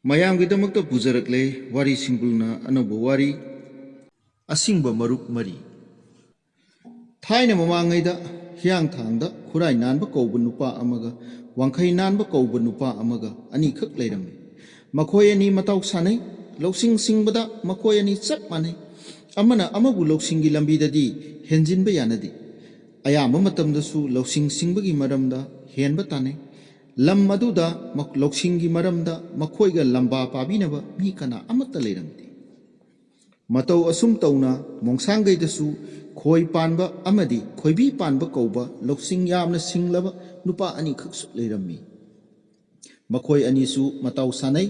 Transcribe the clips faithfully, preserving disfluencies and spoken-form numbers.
ꯃꯌꯥꯝꯒꯤꯗꯃꯛꯇ ꯄꯨꯖꯔꯛꯂꯦ ꯋꯥꯔꯤ ꯁꯤꯡꯕꯨꯜꯅ ꯑꯅꯧꯕ ꯋꯥꯔꯤ, ꯑꯁꯤꯡꯕ ꯃꯔꯨꯞ ꯃꯔꯤ꯫ ꯊꯥꯏꯅ ꯃꯃꯥꯡꯉꯩꯗ ꯍꯤꯌꯥꯡꯊꯥꯡꯗ ꯈꯨꯔꯥꯏ ꯅꯥꯟꯕ ꯀꯧꯕ ꯅꯨꯄꯥ ꯑꯃꯒ ꯋꯥꯡꯈꯩ ꯅꯥꯟꯕ ꯀꯧꯕ ꯅꯨꯄꯥ ꯑꯃꯒ ꯑꯅꯤꯈꯛ ꯂꯩꯔꯝꯃꯤ꯫ ꯃꯈꯣꯏ ꯑꯅꯤ ꯃꯇꯥꯎ ꯁꯥꯟꯅꯩ꯫ ꯂꯧꯁꯤꯡ ꯁꯤꯡꯕꯗ ꯃꯈꯣꯏ ꯑꯅꯤ ꯆꯞ ꯃꯥꯟꯅꯩ꯫ ꯑꯃꯅ ꯑꯃꯕꯨ ꯂꯧꯁꯤꯡꯒꯤ ꯂꯝꯕꯤꯗꯗꯤ ꯍꯦꯟꯖꯤꯟꯕ ꯌꯥꯅꯗꯦ꯫ ꯑꯌꯥꯝꯕ ꯃꯇꯝꯗꯁꯨ ꯂꯧꯁꯤꯡ ꯁꯤꯡꯕꯒꯤ ꯃꯔꯝꯗ ꯍꯦꯟꯕ ꯇꯥꯅꯩ꯫ ꯂꯝ ꯑꯗꯨꯗ ꯃ-, ꯂꯧꯁꯤꯡꯒꯤ ꯃꯔꯝꯗ ꯃꯈꯣꯏꯒ ꯂꯝꯕꯥ ꯄꯥꯕꯤꯅꯕ ꯃꯤ ꯀꯅꯥ ꯑꯃꯠꯇ ꯂꯩꯔꯝꯗꯦ꯫ ꯃꯇꯧ ꯑꯁꯨꯝ ꯇꯧꯅ ꯃꯣꯡꯁꯥꯡꯒꯩꯗꯁꯨ ꯈꯣꯏ ꯄꯥꯟꯕ ꯑꯃꯗꯤ ꯈꯣꯏꯕꯤ ꯄꯥꯟꯕ ꯀꯧꯕ ꯂꯧꯁꯤꯡ ꯌꯥꯝꯅ ꯁꯤꯡꯂꯕ ꯅꯨꯄꯥ ꯑꯅꯤꯈꯛꯁꯨ ꯂꯩꯔꯝꯃꯤ꯫ ꯃꯈꯣꯏ ꯑꯅꯤꯁꯨ ꯃꯇꯥꯎ ꯁꯥꯟꯅꯩ꯫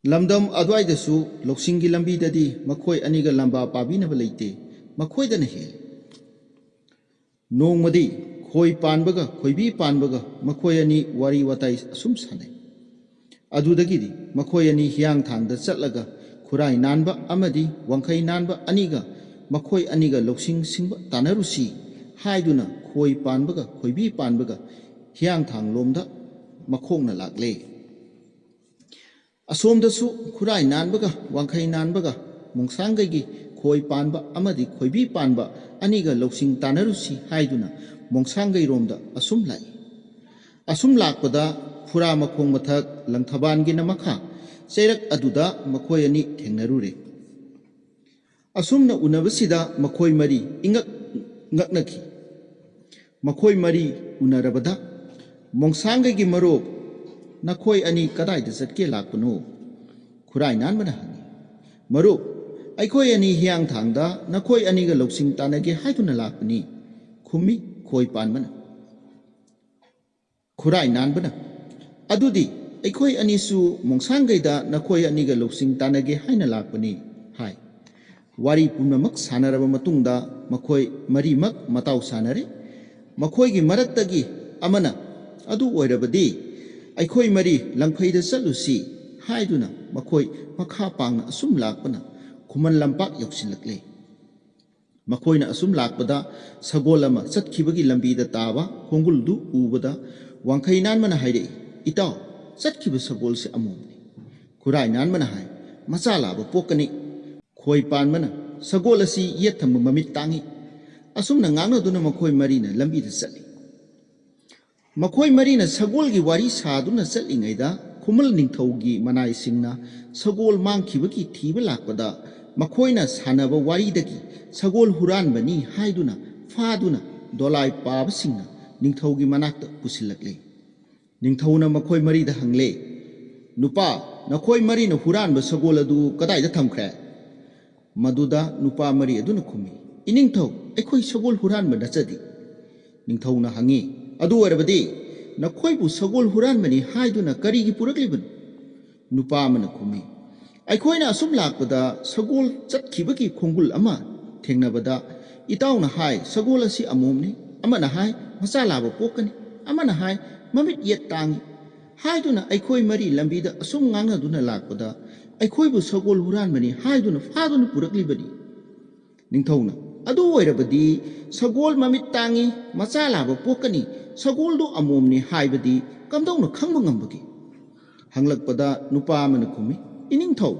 ꯂꯝꯗꯝ ꯑꯗꯨꯋꯥꯏꯗꯁꯨ ꯂꯧꯁꯤꯡꯒꯤ ꯂꯝꯕꯤꯗꯗꯤ ꯃꯈꯣꯏ ꯑꯅꯤꯒ ꯂꯝꯕꯥ ꯄꯥꯕꯤꯅꯕ ꯂꯩꯇꯦ꯫ ꯃꯈꯣꯏꯗꯅ ꯍꯦꯜꯂꯤ꯫ ꯅꯣꯡꯃꯗꯤ ꯈꯣꯏ ꯄꯥꯟꯕꯒ ꯈꯣꯏꯕꯤ ꯄꯥꯟꯕꯒ ꯃꯈꯣꯏ ꯑꯅꯤ ꯋꯥꯔꯤ ꯋꯥꯇꯥꯏ ꯑꯁꯨꯝ ꯁꯥꯟꯅꯩ꯫ ꯑꯗꯨꯗꯒꯤꯗꯤ ꯃꯈꯣꯏ ꯑꯅꯤ ꯍꯤꯌꯥꯡꯊꯥꯡꯗ ꯆꯠꯂꯒ ꯈꯨꯔꯥꯏ ꯅꯥꯟꯕ ꯑꯃꯗꯤ ꯋꯥꯡꯈꯩ ꯅꯥꯟꯕ ꯑꯅꯤꯒ ꯃꯈꯣꯏ ꯑꯅꯤꯒ ꯂꯧꯁꯤꯡ ꯁꯤꯡꯕ ꯇꯥꯟꯅꯔꯨꯁꯤ ꯍꯥꯏꯗꯨꯅ ꯈꯣꯏ ꯄꯥꯟꯕꯒ ꯈꯣꯏꯕꯤ ꯄꯥꯟꯕꯒ ꯍꯤꯌꯥꯡꯊꯥꯡ ꯂꯣꯝꯗ ꯃꯈꯣꯡꯅ ꯂꯥꯛꯂꯦ꯫ ꯑꯁꯣꯝꯗꯁꯨ ꯈꯨꯔꯥꯏ ꯅꯥꯟꯕꯒ ꯋꯥꯡꯈꯩ ꯅꯥꯟꯕꯒ ꯃꯣꯡꯁꯥꯡꯒꯩꯒꯤ ꯈꯣꯏ ꯄꯥꯟꯕ ꯑꯃꯗꯤ ꯈꯣꯏꯕꯤ ꯄꯥꯟꯕ ꯑꯅꯤꯒ ꯂꯧꯁꯤꯡ ꯇꯥꯟꯅꯔꯨꯁꯤ ꯍꯥꯏꯗꯨꯅ ꯃꯣꯡꯁꯥꯡꯒꯩꯔꯣꯝꯗ ꯑꯁꯨꯝ ꯂꯥꯛꯏ꯫ ꯑꯁꯨꯝ ꯂꯥꯛꯄꯗ ꯐꯨꯔꯥ ꯃꯈꯣꯡ ꯃꯊꯛ ꯂꯪꯊꯕꯥꯟꯒꯤꯅ ꯃꯈꯥ ꯆꯩꯔꯛ ꯑꯗꯨꯗ ꯃꯈꯣꯏ ꯑꯅꯤ ꯊꯦꯡꯅꯔꯨꯔꯦ꯫ ꯑꯁꯨꯝꯅ ꯎꯅꯕꯁꯤꯗ ꯃꯈꯣꯏ ꯃꯔꯤ ꯏꯉꯛ ꯉꯛꯅꯈꯤ꯫ ꯃꯈꯣꯏ ꯃꯔꯤ ꯎꯅꯔꯕꯗ, "ꯃꯣꯡꯁꯥꯡꯒꯩꯒꯤ ꯃꯔꯨꯞ, ꯅꯈꯣꯏ ꯑꯅꯤ ꯀꯗꯥꯏꯗ ꯆꯠꯀꯦ ꯂꯥꯛꯄꯅꯣ?" ꯈꯨꯔꯥꯏ ꯅꯥꯟꯕꯅ ꯍꯪꯉꯤ꯫ "ꯃꯔꯨꯞ, ꯑꯩꯈꯣꯏ ꯑꯅꯤ ꯍꯤꯌꯥꯡꯊꯥꯡꯗ ꯅꯈꯣꯏ ꯑꯅꯤꯒ ꯂꯧꯁꯤꯡ ꯇꯥꯟꯅꯒꯦ ꯍꯥꯏꯗꯨꯅ ꯂꯥꯛꯄꯅꯤ," ꯈꯨꯝꯃꯤ ꯈꯣꯏ ꯄꯥꯟꯕꯅ꯫ ꯈꯨꯔꯥꯏ ꯅꯥꯟꯕꯅ, "ꯑꯗꯨꯗꯤ ꯑꯩꯈꯣꯏ ꯑꯅꯤꯁꯨ ꯃꯣꯡꯁꯥꯡꯒꯩꯗ ꯅꯈꯣꯏ ꯑꯅꯤꯒ ꯂꯧꯁꯤꯡ ꯇꯥꯟꯅꯒꯦ ꯍꯥꯏꯅ ꯂꯥꯛꯄꯅꯤ," ꯍꯥꯏ꯫ ꯋꯥꯔꯤ ꯄꯨꯝꯅꯃꯛ ꯁꯥꯟꯅꯔꯕ ꯃꯇꯨꯡꯗ ꯃꯈꯣꯏ ꯃꯔꯤꯃꯛ ꯃꯇꯥꯎ ꯁꯥꯟꯅꯔꯦ꯫ ꯃꯈꯣꯏꯒꯤ ꯃꯔꯛꯇꯒꯤ ꯑꯃꯅ, "ꯑꯗꯨ ꯑꯣꯏꯔꯕꯗꯤ ꯑꯩꯈꯣꯏ ꯃꯔꯤ ꯂꯪꯐꯩꯗ ꯆꯠꯂꯨꯁꯤ," ꯍꯥꯏꯗꯨꯅ ꯃꯈꯣꯏ ꯃꯈꯥ ꯄꯥꯡꯅ ꯑꯁꯨꯝ ꯂꯥꯛꯄꯅ ꯈꯨꯃꯟ ꯂꯝꯄꯥꯛ ꯌꯧꯁꯤꯜꯂꯛꯂꯦ꯫ ꯃꯈꯣꯏꯅ ꯑꯁꯨꯝ ꯂꯥꯛꯄꯗ ꯁꯒꯣꯜ ꯑꯃ ꯆꯠꯈꯤꯕꯒꯤ ꯂꯝꯕꯤꯗ ꯇꯥꯕ ꯈꯣꯡꯒꯨꯜꯗꯨ ꯎꯕꯗ ꯋꯥꯡꯈꯩ ꯅꯥꯟꯕꯅ ꯍꯥꯏꯔꯛꯏ, "ꯏꯇꯥꯎ, ꯆꯠꯈꯤꯕ ꯁꯒꯣꯜꯁꯦ ꯑꯃꯣꯝꯅꯤ꯫ ꯈꯨꯔꯥꯏ ꯅꯥꯟꯕꯅ ꯍꯥꯏ, "ꯃꯆꯥ ꯂꯥꯕ ꯄꯣꯛꯀꯅꯤ"꯫ ꯈꯣꯏ ꯄꯥꯟꯕꯅ, "ꯁꯒꯣꯜ ꯑꯁꯤ ꯌꯦꯠ ꯊꯪꯕ ꯃꯃꯤꯠ ꯇꯥꯡꯏ"꯫ ꯑꯁꯨꯝꯅ ꯉꯥꯡꯅꯗꯨꯅ ꯃꯈꯣꯏ ꯃꯔꯤꯅ ꯂꯝꯕꯤꯗ ꯆꯠꯂꯤ꯫ ꯃꯈꯣꯏ ꯃꯔꯤꯅ ꯁꯒꯣꯜꯒꯤ ꯋꯥꯔꯤ ꯁꯥꯗꯨꯅ ꯆꯠꯂꯤꯉꯩꯗ ꯈꯨꯃꯜ ꯅꯤꯡꯊꯧꯒꯤ ꯃꯅꯥꯏꯁꯤꯡꯅ ꯁꯒꯣꯜ ꯃꯥꯡꯈꯤꯕꯒꯤ ꯊꯤꯕ ꯂꯥꯛꯄꯗ, ꯃꯈꯣꯏꯅ ꯁꯥꯟꯅꯕ ꯋꯥꯔꯤꯗꯒꯤ ꯁꯒꯣꯜ ꯍꯨꯔꯥꯟꯕꯅꯤ ꯍꯥꯏꯗꯨꯅ ꯐꯥꯗꯨꯅ ꯗꯣꯂꯥꯏ ꯄꯥꯕꯁꯤꯡꯅ ꯅꯤꯡꯊꯧꯒꯤ ꯃꯅꯥꯛꯇ ꯄꯨꯁꯤꯜꯂꯛꯂꯦ꯫ ꯅꯤꯡꯊꯧꯅ ꯃꯈꯣꯏ ꯃꯔꯤꯗ ꯍꯪꯂꯦ, "ꯅꯨꯄꯥ, ꯅꯈꯣꯏ ꯃꯔꯤꯅ ꯍꯨꯔꯥꯟꯕ ꯁꯒꯣꯜ ꯑꯗꯨ ꯀꯗꯥꯏꯗ ꯊꯝꯈ꯭ꯔꯦ?" ꯃꯗꯨꯗ ꯅꯨꯄꯥ ꯃꯔꯤ ꯑꯗꯨꯅ ꯈꯨꯝꯃꯤ, "ꯏꯅꯤꯡꯊꯧ, ꯑꯩꯈꯣꯏ ꯁꯒꯣꯜ ꯍꯨꯔꯥꯟꯕ ꯅꯠꯆꯗꯦ"꯫ ꯅꯤꯡꯊꯧꯅ ꯍꯪꯉꯤ, "ꯑꯗꯨ ꯑꯣꯏꯔꯕꯗꯤ ꯅꯈꯣꯏꯕꯨ ꯁꯒꯣꯜ ꯍꯨꯔꯥꯟꯕꯅꯤ ꯍꯥꯏꯗꯨꯅ ꯀꯔꯤꯒꯤ ꯄꯨꯔꯛꯂꯤꯕꯅꯣ?" ꯅꯨꯄꯥ ꯑꯃꯅ ꯈꯨꯝꯃꯤ, "ꯑꯩꯈꯣꯏꯅ ꯑꯁꯨꯝ ꯂꯥꯛꯄꯗ ꯁꯒꯣꯜ ꯆꯠꯈꯤꯕꯒꯤ ꯈꯣꯡꯒꯨꯜ ꯑꯃ ꯊꯦꯡꯅꯕꯗ ꯏꯇꯥꯎꯅ ꯍꯥꯏ, 'ꯁꯒꯣꯜ ꯑꯁꯤ ꯑꯃꯣꯝꯅꯤ', ꯑꯃꯅ ꯍꯥꯏ, 'ꯃꯆꯥ ꯂꯥꯕ ꯄꯣꯛꯀꯅꯤ', ꯑꯃꯅ ꯍꯥꯏ, 'ꯃꯃꯤꯠ ꯌꯦꯠ ꯇꯥꯡꯏ' ꯍꯥꯏꯗꯨꯅ ꯑꯩꯈꯣꯏ ꯃꯔꯤ ꯂꯝꯕꯤꯗ ꯑꯁꯨꯝ ꯉꯥꯡꯅꯗꯨꯅ ꯂꯥꯛꯄꯗ ꯑꯩꯈꯣꯏꯕꯨ ꯁꯒꯣꯜ ꯍꯨꯔꯥꯟꯕꯅꯤ ꯍꯥꯏꯗꯨꯅ ꯐꯥꯗꯨꯅ ꯄꯨꯔꯛꯂꯤꯕꯅꯤ"꯫ ꯅꯤꯡꯊꯧꯅ, "ꯑꯗꯨ ꯑꯣꯏꯔꯕꯗꯤ ꯁꯒꯣꯜ ꯃꯃꯤꯠ ꯇꯥꯡꯏ, ꯃꯆꯥ ꯂꯥꯕ ꯄꯣꯛꯀꯅꯤ, ꯁꯒꯣꯜꯗꯨ ꯑꯃꯣꯝꯅꯤ ꯍꯥꯏꯕꯗꯤ ꯀꯝꯗꯧꯅ ꯈꯪꯕ ꯉꯝꯕꯒꯦ?" ꯍꯪꯂꯛꯄꯗ ꯅꯨꯄꯥ ꯑꯃꯅ ꯈꯨꯝꯃꯤ, "ꯏꯅꯤꯡꯊꯧ,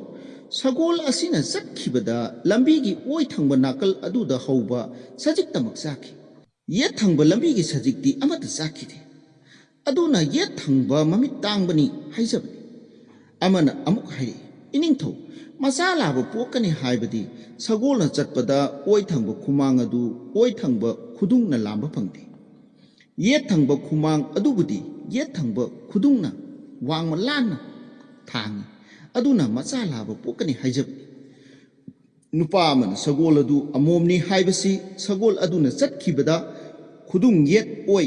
ꯁꯒꯣꯜ ꯑꯁꯤꯅ ꯆꯠꯈꯤꯕꯗ ꯂꯝꯕꯤꯒꯤ ꯑꯣꯏ ꯊꯪꯕ ꯅꯥꯀꯜ ꯑꯗꯨꯗ ꯍꯧꯕ ꯁꯖꯤꯛꯇꯃꯛ ꯆꯥꯈꯤ꯫ ꯌꯦꯠ ꯊꯪꯕ ꯂꯝꯕꯤꯒꯤ ꯁꯖꯤꯛꯇꯤ ꯑꯃꯠꯇ ꯆꯥꯈꯤꯗꯦ꯫ ꯑꯗꯨꯅ ꯌꯦꯠ ꯊꯪꯕ ꯃꯃꯤꯠ ꯇꯥꯡꯕꯅꯤ ꯍꯥꯏꯖꯕꯅꯤ"꯫ ꯑꯃꯅ ꯑꯃꯨꯛ ꯍꯥꯏꯔꯛꯏ, "ꯏꯅꯤꯡꯊꯧ, ꯃꯆꯥ ꯂꯥꯕ ꯄꯣꯛꯀꯅꯤ ꯍꯥꯏꯕꯗꯤ ꯁꯒꯣꯜꯅ ꯆꯠꯄꯗ ꯑꯣꯏ ꯊꯪꯕ ꯈꯨꯃꯥꯡ ꯑꯗꯨ ꯑꯣꯏ ꯊꯪꯕ ꯈꯨꯗꯨꯡꯅ ꯂꯥꯝꯕ ꯐꯪꯗꯦ꯫ ꯌꯦꯠ ꯊꯪꯕ ꯈꯨꯃꯥꯡ ꯑꯗꯨꯕꯨꯗꯤ ꯌꯦꯠ ꯊꯪꯕ ꯈꯨꯗꯨꯡꯅ ꯋꯥꯡꯃ ꯂꯥꯟꯅ ꯊꯥꯡꯏ꯫ ꯑꯗꯨꯅ ꯃꯆꯥ ꯂꯥꯕ ꯄꯣꯛꯀꯅꯤ ꯍꯥꯏꯖꯕꯅꯤ"꯫ ꯅꯨꯄꯥ ꯑꯃꯅ ꯁꯒꯣꯜ ꯑꯗꯨ ꯑꯃꯣꯝꯅꯤ ꯍꯥꯏꯕꯁꯤ ꯁꯒꯣꯜ ꯑꯗꯨꯅ ꯆꯠꯈꯤꯕꯗ ꯈꯨꯗꯨꯡ ꯌꯦꯠ ꯑꯣꯏ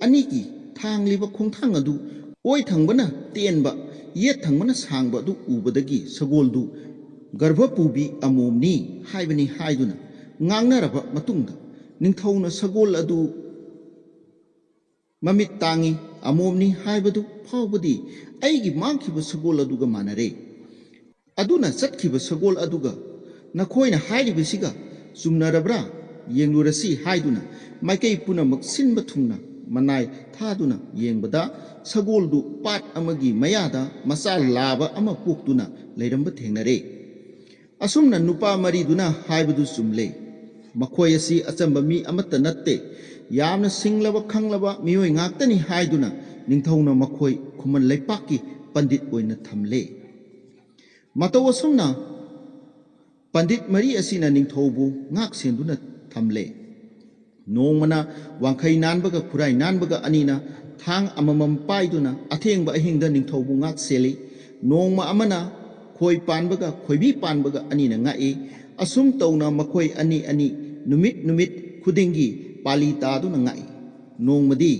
ꯑꯅꯤꯒꯤ ꯊꯥꯡꯂꯤꯕ ꯈꯣꯡꯊꯥꯡ ꯑꯗꯨ ꯑꯣꯏ ꯊꯪꯕꯅ ꯇꯦꯟꯕ, ꯌꯦꯠ ꯊꯪꯕꯅ ꯁꯥꯡꯕ ꯑꯗꯨ ꯎꯕꯗꯒꯤ ꯁꯒꯣꯜꯗꯨ ꯒꯔꯚꯄꯨꯕꯤ ꯑꯃꯣꯝꯅꯤ ꯍꯥꯏꯕꯅꯤ ꯍꯥꯏꯗꯨꯅ ꯉꯥꯡꯅꯔꯕ ꯃꯇꯨꯡꯗ ꯅꯤꯡꯊꯧꯅ ꯁꯒꯣꯜ ꯑꯗꯨ ꯃꯃꯤꯠ ꯇꯥꯡꯏ, ꯑꯃꯣꯝꯅꯤ ꯍꯥꯏꯕꯗꯨ ꯐꯥꯎꯕꯗꯤ ꯑꯩꯒꯤ ꯃꯥꯡꯈꯤꯕ ꯁꯒꯣꯜ ꯑꯗꯨꯒ ꯃꯥꯟꯅꯔꯦ꯫ ꯑꯗꯨꯅ ꯆꯠꯈꯤꯕ ꯁꯒꯣꯜ ꯑꯗꯨꯒ ꯅꯈꯣꯏꯅ ꯍꯥꯏꯔꯤꯕꯁꯤꯒ ꯆꯨꯝꯅꯔꯕ꯭ꯔꯥ ꯌꯦꯡꯂꯨꯔꯁꯤ ꯍꯥꯏꯗꯨꯅ ꯃꯥꯏꯀꯩ ꯄꯨꯝꯅꯃꯛ ꯁꯤꯟꯕ ꯊꯨꯡꯅ ꯃꯅꯥꯏ ꯊꯥꯗꯨꯅ ꯌꯦꯡꯕꯗ ꯁꯒꯣꯜꯗꯨ ꯄꯥꯠ ꯑꯃꯒꯤ ꯃꯌꯥꯗ ꯃꯆꯥ ꯂꯥꯕ ꯑꯃ ꯄꯣꯛꯇꯨꯅ ꯂꯩꯔꯝꯕ ꯊꯦꯡꯅꯔꯦ꯫ ꯑꯁꯨꯝꯅ ꯅꯨꯄꯥ ꯃꯔꯤꯗꯨꯅ ꯍꯥꯏꯕꯗꯨ ꯆꯨꯝꯂꯦ꯫ ꯃꯈꯣꯏ ꯑꯁꯤ ꯑꯆꯝꯕ ꯃꯤ ꯑꯃꯠꯇ ꯅꯠꯇꯦ, ꯌꯥꯝꯅ ꯁꯤꯡꯂꯕ ꯈꯪꯂꯕ ꯃꯤꯑꯣꯏ ꯉꯥꯛꯇꯅꯤ ꯍꯥꯏꯗꯨꯅ ꯅꯤꯡꯊꯧꯅ ꯃꯈꯣꯏ ꯈꯨꯃꯟ ꯂꯩꯄꯥꯛꯀꯤ ꯄꯟꯗꯤꯠ ꯑꯣꯏꯅ ꯊꯝꯂꯦ꯫ ꯃꯇꯧ ꯑꯁꯨꯝꯅ ꯄꯟꯗꯤꯠ ꯃꯔꯤ ꯑꯁꯤꯅ ꯅꯤꯡꯊꯧꯕꯨ ꯉꯥꯛ ꯁꯦꯟꯗꯨꯅ ꯊꯝꯂꯦ꯫ ꯅꯣꯡꯃꯅ ꯋꯥꯡꯈꯩ ꯅꯥꯟꯕꯒ ꯈꯨꯔꯥꯏ ꯅꯥꯟꯕꯒ ꯑꯅꯤꯅ ꯊꯥꯡ ꯑꯃꯃꯝ ꯄꯥꯏꯗꯨꯅ ꯑꯊꯦꯡꯕ ꯑꯍꯤꯡꯗ ꯅꯤꯡꯊꯧꯕꯨ ꯉꯥꯛ ꯁꯦꯜꯂꯤ꯫ ꯅꯣꯡꯃ ꯑꯃꯅ ꯈꯣꯏ ꯄꯥꯟꯕꯒ ꯈꯣꯏꯕꯤ ꯄꯥꯟꯕꯒ ꯑꯅꯤꯅ ꯉꯥꯛꯏ꯫ ꯑꯁꯨꯝ ꯇꯧꯅ ꯃꯈꯣꯏ ꯑꯅꯤ ꯑꯅꯤ ꯅꯨꯃꯤꯠ ꯅꯨꯃꯤꯠ ꯈꯨꯗꯤꯡꯒꯤ ꯄꯥꯂꯤ ꯇꯥꯗꯨꯅ ꯉꯥꯛꯏ꯫ ꯅꯣꯡꯃꯗꯤ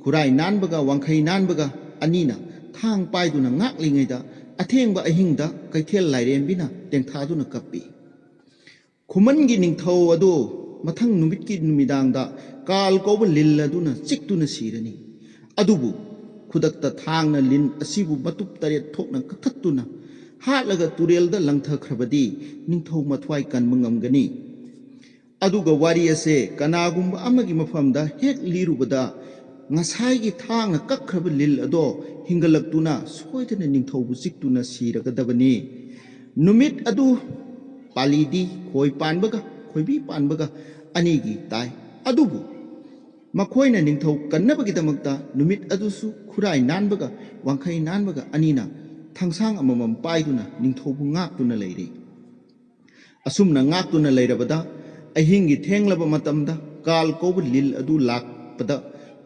ꯈꯨꯔꯥꯏ ꯅꯥꯟꯕꯒ ꯋꯥꯡꯈꯩ ꯅꯥꯟꯕꯒ ꯑꯅꯤꯅ ꯊꯥꯡ ꯄꯥꯏꯗꯨꯅ ꯉꯥꯛꯂꯤꯉꯩꯗ ꯑꯊꯦꯡꯕ ꯑꯍꯤꯡꯗ ꯀꯩꯊꯦꯜ ꯂꯥꯏꯔꯦꯝꯕꯤꯅ ꯇꯦꯡꯊꯥꯗꯨꯅ ꯀꯞꯄꯤ꯫ ꯈꯨꯃꯟꯒꯤ ꯅꯤꯡꯊꯧ ꯑꯗꯨ ꯃꯊꯪ ꯅꯨꯃꯤꯠꯀꯤ ꯅꯨꯃꯤꯗꯥꯡꯗ ꯀꯥꯜ ꯀꯧꯕ ꯂꯤꯜ ꯑꯗꯨꯅ ꯆꯤꯛꯇꯨꯅ ꯁꯤꯔꯅꯤ꯫ ꯑꯗꯨꯕꯨ ꯈꯨꯗꯛꯇ ꯊꯥꯡꯅ ꯂꯤꯟ ꯑꯁꯤꯕꯨ ꯃꯇꯨꯞ ꯇꯔꯦꯠ ꯊꯣꯛꯅ ꯀꯛꯊꯠꯇꯨꯅ ꯍꯥꯠꯂꯒ ꯇꯨꯔꯦꯜꯗ ꯂꯪꯊꯈ꯭ꯔꯕꯗꯤ ꯅꯤꯡꯊꯧ ꯃꯊ꯭ꯋꯥꯏ ꯀꯟꯕ ꯉꯝꯒꯅꯤ꯫ ꯑꯗꯨꯒ ꯋꯥꯔꯤ ꯑꯁꯦ ꯀꯅꯥꯒꯨꯝꯕ ꯑꯃꯒꯤ ꯃꯐꯝꯗ ꯍꯦꯛ ꯂꯤꯔꯨꯕꯗ ꯉꯁꯥꯏꯒꯤ ꯊꯥꯡꯅ ꯀꯛꯈ꯭ꯔꯕ ꯂꯤꯜ ꯑꯗꯣ ꯍꯤꯡꯒꯠꯂꯛꯇꯨꯅ ꯁꯣꯏꯗꯅ ꯅꯤꯡꯊꯧꯕꯨ ꯆꯤꯛꯇꯨꯅ ꯁꯤꯔꯒꯗꯕꯅꯤ꯫ ꯅꯨꯃꯤꯠ ꯑꯗꯨ ꯄꯥꯂꯤꯗꯤ ꯈꯣꯏ ꯄꯥꯟꯕꯒ ꯈꯣꯏꯕꯤ ꯄꯥꯟꯕꯒ ꯑꯅꯤꯒꯤ ꯇꯥꯏ꯫ ꯑꯗꯨꯕꯨ ꯃꯈꯣꯏꯅ ꯅꯤꯡꯊꯧ ꯀꯟꯅꯕꯒꯤꯗꯃꯛꯇ ꯅꯨꯃꯤꯠ ꯑꯗꯨꯁꯨ ꯈꯨꯔꯥꯏ ꯅꯥꯟꯕꯒ ꯋꯥꯡꯈꯩ ꯅꯥꯟꯕꯒ ꯑꯅꯤꯅ ꯊꯥꯡꯁꯥꯡ ꯑꯃꯃꯝ ꯄꯥꯏꯗꯨꯅ ꯅꯤꯡꯊꯧꯕꯨ ꯉꯥꯛꯇꯨꯅ ꯂꯩꯔꯤ꯫ ꯑꯁꯨꯝꯅ ꯉꯥꯛꯇꯨꯅ ꯂꯩꯔꯕꯗ ꯑꯍꯤꯡꯒꯤ ꯊꯦꯡꯂꯕ ꯃꯇꯝꯗ ꯀꯥꯜ ꯀꯧꯕ ꯂꯤꯜ ꯑꯗꯨ ꯂꯥꯛꯄꯗ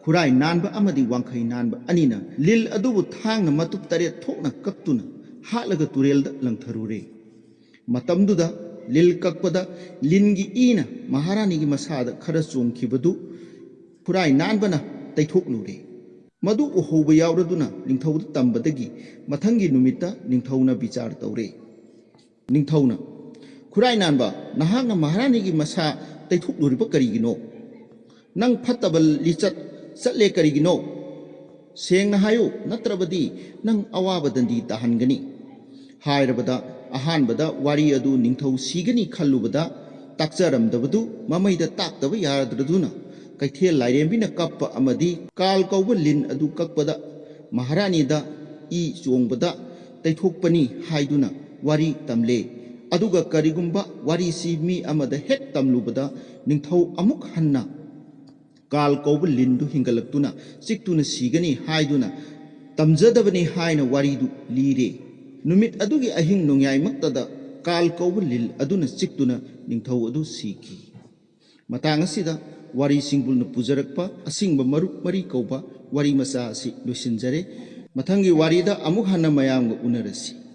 ꯈꯨꯔꯥꯏ ꯅꯥꯟꯕ ꯑꯃꯗꯤ ꯋꯥꯡꯈꯩ ꯅꯥꯟꯕ ꯑꯅꯤꯅ ꯂꯤꯜ ꯑꯗꯨꯕꯨ ꯊꯥꯡꯅ ꯃꯇꯨꯞ ꯇꯔꯦꯠ ꯊꯣꯛꯅ ꯀꯛꯇꯨꯅ ꯍꯥꯠꯂꯒ ꯇꯨꯔꯦꯜꯗ ꯂꯪꯊꯔꯨꯔꯦ꯫ ꯃꯇꯝꯗꯨꯗ ꯂꯤꯜ ꯀꯛꯄꯗ ꯂꯤꯟꯒꯤ ꯏꯅ ꯃꯍꯥꯔꯥꯅꯤꯒꯤ ꯃꯁꯥꯗ ꯈꯔ ꯆꯣꯡꯈꯤꯕꯗꯨ ꯈꯨꯔꯥꯏ ꯅꯥꯟꯕꯅ ꯇꯩꯊꯣꯛꯂꯨꯔꯦ꯫ ꯃꯗꯨ ꯎꯍꯧꯕ ꯌꯥꯎꯔꯗꯨꯅ ꯅꯤꯡꯊꯧꯗ ꯇꯝꯕꯗꯒꯤ ꯃꯊꯪꯒꯤ ꯅꯨꯃꯤꯠꯇ ꯅꯤꯡꯊꯧꯅ ꯕꯤꯆꯥꯔ ꯇꯧꯔꯦ꯫ ꯅꯤꯡꯊꯧꯅ, "ꯈꯨꯔꯥꯏ ꯅꯥꯟꯕ, ꯅꯍꯥꯛꯅ ꯃꯍꯥꯔꯥꯅꯤꯒꯤ ꯃꯁꯥ ꯇꯩꯊꯣꯛꯂꯨꯔꯤꯕ ꯀꯔꯤꯒꯤꯅꯣ? ꯅꯪ ꯐꯠꯇꯕ ꯂꯤꯆꯠ ꯆꯠꯂꯦ ꯀꯔꯤꯒꯤꯅꯣ? ꯁꯦꯡꯅ ꯍꯥꯏꯌꯨ, ꯅꯠꯇ꯭ꯔꯕꯗꯤ ꯅꯪ ꯑꯋꯥꯕ ꯗꯟꯗꯤ ꯇꯥꯍꯟꯒꯅꯤ"꯫ ꯍꯥꯏꯔꯕꯗ ꯑꯍꯥꯟꯕꯗ ꯋꯥꯔꯤ ꯑꯗꯨ ꯅꯤꯡꯊꯧ ꯁꯤꯒꯅꯤ ꯈꯜꯂꯨꯕꯗ ꯇꯥꯛꯆꯔꯝꯗꯕꯗꯨ ꯃꯃꯩꯗ ꯇꯥꯛꯇꯕ ꯌꯥꯗ꯭ꯔꯗꯨꯅ ꯀꯩꯊꯦꯜ ꯂꯥꯏꯔꯦꯝꯕꯤꯅ ꯀꯞꯄ ꯑꯃꯗꯤ ꯀꯥꯜ ꯀꯧꯕ ꯂꯤꯟ ꯑꯗꯨ ꯀꯛꯄꯗ ꯃꯍꯥꯔꯥꯅꯤꯗ ꯏ ꯆꯣꯡꯕꯗ ꯇꯩꯊꯣꯛꯄꯅꯤ ꯍꯥꯏꯗꯨꯅ ꯋꯥꯔꯤ ꯇꯝꯂꯦ꯫ ꯑꯗꯨꯒ ꯀꯔꯤꯒꯨꯝꯕ ꯋꯥꯔꯤꯁꯤ ꯃꯤ ꯑꯃꯗ ꯍꯦꯛ ꯇꯝꯂꯨꯕꯗ ꯅꯤꯡꯊꯧ ꯑꯃꯨꯛ ꯍꯟꯅ ꯀꯥꯜ ꯀꯧꯕ ꯂꯤꯟꯗꯨ ꯍꯤꯡꯒꯠꯂꯛꯇꯨꯅ ꯆꯤꯛꯇꯨꯅ ꯁꯤꯒꯅꯤ ꯍꯥꯏꯗꯨꯅ ꯇꯝꯖꯗꯕꯅꯤ ꯍꯥꯏꯅ ꯋꯥꯔꯤꯗꯨ ꯂꯤꯔꯦ꯫ ꯅꯨꯃꯤꯠ ꯑꯗꯨꯒꯤ ꯑꯍꯤꯡ ꯅꯣꯡꯌꯥꯏꯃꯛꯇꯗ ꯀꯥꯜ ꯀꯧꯕ ꯂꯤꯟ ꯑꯗꯨꯅ ꯆꯤꯛꯇꯨꯅ ꯅꯤꯡꯊꯧ ꯑꯗꯨ ꯁꯤꯈꯤ꯫ ꯃꯇꯥꯡ ꯑꯁꯤꯗ ꯋꯥꯔꯤ ꯁꯤꯡꯕꯨꯜꯅ ꯄꯨꯖꯔꯛꯄ ꯑꯁꯤꯡꯕ ꯃꯔꯨꯞ ꯃꯔꯤ ꯀꯧꯕ ꯋꯥꯔꯤ ꯃꯆꯥ ꯑꯁꯤ ꯂꯣꯏꯁꯤꯟꯖꯔꯦ꯫ ꯃꯊꯪꯒꯤ ꯋꯥꯔꯤꯗ ꯑꯃꯨꯛ ꯍꯟꯅ ꯃꯌꯥꯝꯒ ꯎꯅꯔꯁꯤ꯫